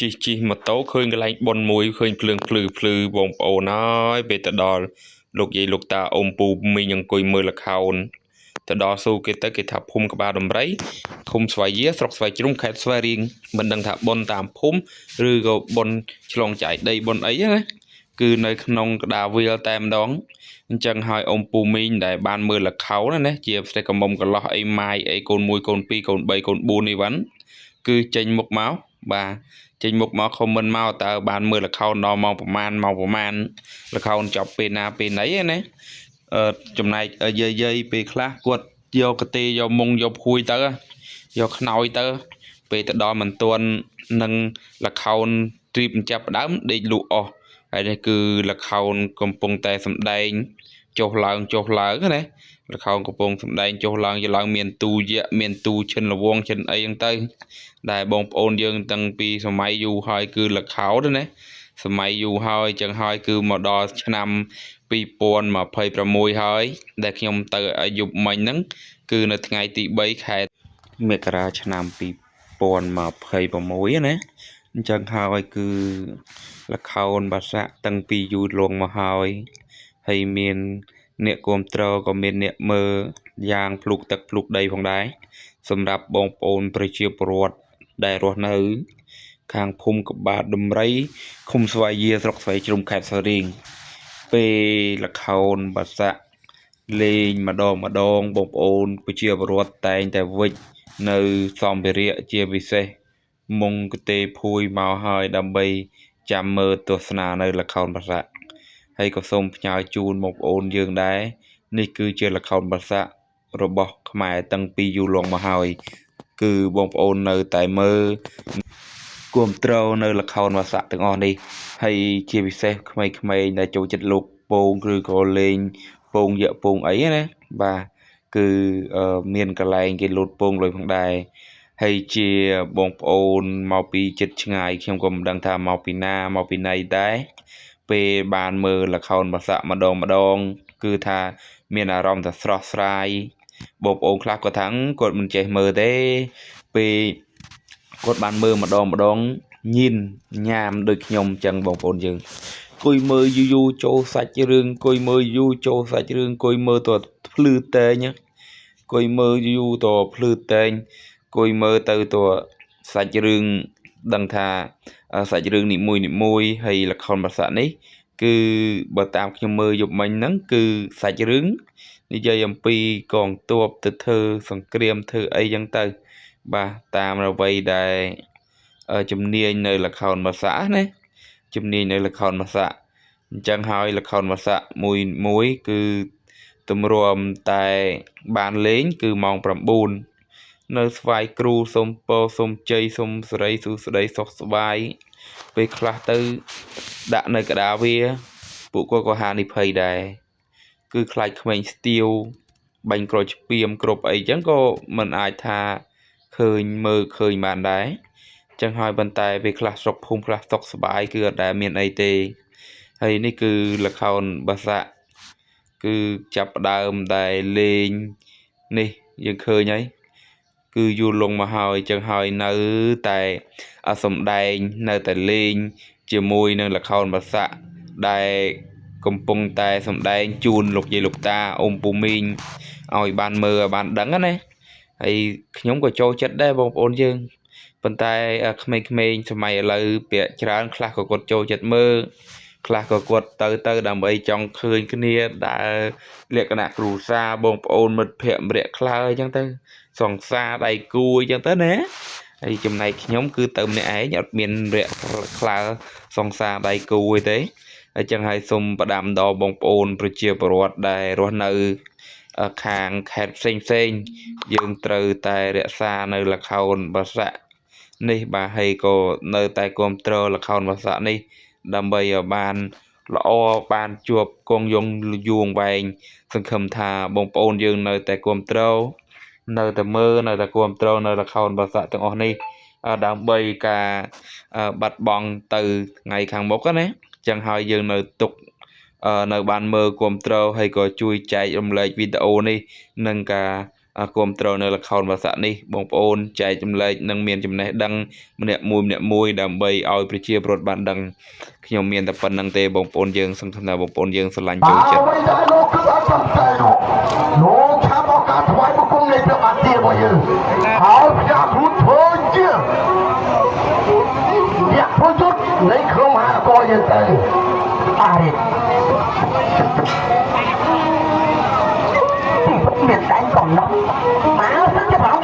ជិះម៉ូតូឃើញកន្លែងបុនមួយឃើញភ្លើងភ្លឺភ្លឺបងប្អូនហើយពេលទៅដល់លោកយាយលោកតាអ៊ំពូមីងអង្គុយមើលល្ខោនទៅដល់ស៊ូគេទៅគេថាភូមិក្បាលដំរីឃុំស្វាយយាស្រុកស្វាយជ្រុំខេត្តស្វាយរៀងមិនដឹងថាបុនតាមភូមិឬក៏បុនឆ្លងចែកដីបុនអីណាគឺនៅក្នុងក្តារវាលតែម្ដងអញ្ចឹងហើយអ៊ំពូមីងដែលបានមើលល្ខោនណាជាពិសេសកមុំកន្លោះអីម៉ាយអីកូន1កូន2កូន3កូន4នេះវ៉ាន់គឺចេញមុខមកបាទចេញមុខមកខមមិនមកតើបានមើលល្ខោនដល់ម៉ោងប្រមាណម៉ោងប្រមាណល្ខោនចប់ពេលណាពេលណីណាអឺចំណែកយាយយាយពេលខ្លះគាត់យកកាទេយកមុងយកភួយទៅយកខ្នើយទៅពេលទៅដល់មិនទាន់នឹងល្ខោនត្រៀបចាប់ដើមដេកលក់អស់ហើយនេះគឺល្ខោនកំពុងតែសំដែងចុះឡើងចុះឡើងណាល្ខោនកំពុងសំដែងចុះឡើងចុះឡើងមានទូយៈមានទូឈិនលវងឈិនអីហ្នឹងទៅដែលបងប្អូនយើងតាំងពីសម័យយូរហើយគឺល្ខោនណាសម័យយូរហើយចឹងហើយគឺមកដល់ឆ្នាំ2026ហើយដែលខ្ញុំទៅអាយុមិញហ្នឹងគឺនៅថ្ងៃទី3ខែមករាឆ្នាំ2026ណាអញ្ចឹងហើយគឺល្ខោនបាសាក់តាំងពីយូរលង់មកហើយហើយមានអ្នកគ្រប់គ្រងក៏មានអ្នកមើលយ៉ាងភ្លុកទឹកភ្លុកដីផងដែរសម្រាប់បងប្អូនប្រជាពលរដ្ឋដែលរស់នៅខាងភូមិក្បាលដំរីឃុំស្វាយយាស្រុកស្វាយជ្រុំខេត្តស្វាយរៀងពេលល្ខោនបាសាក់លេងម្ដងម្ដងបងប្អូនប្រជាពលរដ្ឋតែងតែវិចនៅសម្ភារៈជាពិសេសមុងកទេភួយមកហើយដើម្បីចាំមើលទស្សនានៅល្ខោនបាសាក់ហើយក៏សូមផ្ញើជូនបងប្អូនយើងដែរនេះគឺជាល្ខោនបាសាក់របស់ខ្មែរតាំងពីយូរលង់មកហើយគឺបងប្អូននៅតែមើលគាំទ្រនៅល្ខោនបាសាក់ទាំងអស់នេះហើយជាពិសេសក្មេងៗដែលចូលចិត្តលោកពងឬក៏លេងពងយៈពងអីណាបាទគឺមានកន្លែងគេលោតពងលុយផងដែរហើយជាបងប្អូនមកពីចិត្តឆ្ងាយខ្ញុំក៏មិនដឹងថាមកពីណាមកពីណីដែរពេលបានមើលល្ខោនបាសាក់ម្ដងម្ដងគឺថាមានអារម្មណ៍ថាស្រស់ស្រាយបងប្អូនខ្លះគាត់ថាគាត់មិនចេះមើលទេពេលគាត់បានមើលម្ដងម្ដងញៀនញ៉ាមដូចខ្ញុំអញ្ចឹងបងប្អូនយើងអង្គុយមើលយូរយូរចូលសាច់រឿងអង្គុយមើលយូរចូលសាច់រឿងអង្គុយមើលទៅភ្លឺតែងអង្គុយមើលយូរទៅភ្លឺតែងអង្គុយមើលទៅទៅសាច់រឿងដឹងថាសាច់រឿងនីមួយនីមួយហើយល្ខោនបាសាក់នេះគឺបើតាមខ្ញុំមើលយប់មិញហ្នឹងគឺសាច់រឿងនិយាយអំពីកងទ័ពទៅធ្វើសង្គ្រាមធ្វើអីចឹងទៅបាទតាមអ្វីដែលជំនាញនៅល្ខោនបាសាក់ណាជំនាញនៅល្ខោនបាសាក់អញ្ចឹងហើយល្ខោនបាសាក់មួយមួយគឺទម្រាំតែបានលេងគឺម៉ោង9នៅស្វាយគ្រូសុំពរសុំជ័យសុំសេរីសួស្តីសុខសប្បាយពេលខ្លះទៅដាក់នៅកដាវាពួកគាត់ក៏ហានិភ័យដែរគឺខ្លាចក្មេងស្ទាវបាញ់ក្រូចឆ្ពៀមគ្រប់អីចឹងក៏មិនអាចថាឃើញមើលឃើញបានដែរចឹងហើយប៉ុន្តែពេលខ្លះស្រុកភូមិខ្លះសុខសប្បាយគឺអត់ដែលមានអីទេហើយនេះគឺល្ខោនបាសាក់គឺចាប់ផ្ដើមដែលលេងនេះយើងឃើញហើយគឺយូរលង់មកហើយចឹងហើយនៅតែសំដែងនៅតែលេងជាមួយនឹងល្ខោនបាសាក់ដែលកំពុងតែសំដែងជូនលោកយាយលោកតាអ៊ំពូមីងឲ្យបានមើលឲ្យបានដឹងណាហើយខ្ញុំក៏ចូលចិត្តដែរបងប្អូនយើងប៉ុន្តែក្មេងៗសម័យឥឡូវពាក្យច្រើនខ្លះក៏គាត់ចូលចិត្តមើលខ្លះក៏គាត់ទៅដើម្បីចង់ឃើញគ្នាដើរលក្ខណៈគ្រួសារបងប្អូនមិត្តភ័ក្តិម្នាក់ខ្លះអញ្ចឹងទៅសង្សារដៃគូអញ្ចឹងទៅណាហើយចំណែកខ្ញុំគឺទៅម្នាក់ឯងអត់មានរយៈខ្លើសង្សារដៃគូអីទេអញ្ចឹងហើយសូមផ្ដាំដល់បងប្អូនប្រជាពលរដ្ឋដែលរស់នៅខាងខេត្តផ្សេងផ្សេងយើងត្រូវតែរក្សានៅល្ខោនបាសាក់នេះបាទហើយក៏នៅតែគ្រប់គ្រងល្ខោនបាសាក់នេះដើម្បីឲ្យបានល្អបានជួបគង់យងយួងវែងសង្ឃឹមថាបងប្អូនយើងនៅតែគ្រប់គ្រងនៅតែមើលនៅតែគ្រប់គ្រងនៅល្ខោនបាសាក់ទាំងអស់នេះដើម្បីការបាត់បង់ទៅថ្ងៃខាងមុខណាចឹងហើយយើងនៅទុកនៅបានមើលគ្រប់គ្រងហើយក៏ជួយចែករំលែកវីដេអូនេះនិងការ គ្រប់គ្រងនៅល្ខោនបាសាក់នេះបងប្អូនចែកចម្លែកនិងមានចំណេះដឹងម្នាក់មួយម្នាក់មួយដើម្បីឲ្យប្រជាពលរដ្ឋបានដឹងខ្ញុំមានតែប៉ុណ្្នឹងទេបងប្អូនយើងសង្ឃឹមថាបងប្អូនយើងស្រឡាញ់ចូលចិត្ត អ្វីដែលលោកគឺអត់សំចៃនោះលោកឆាប់ឱកាសថ្វាយបង្គំនៃព្រះបាទទារបស់យើងហើយផ្ញើខ្លួនធ្វើជាអ្នកប្រយុទ្ធនៃក្រុមហាកយើងទៅ អារិតទីពិតមានតែកំណត់បើសិនជាព្រះអង្គ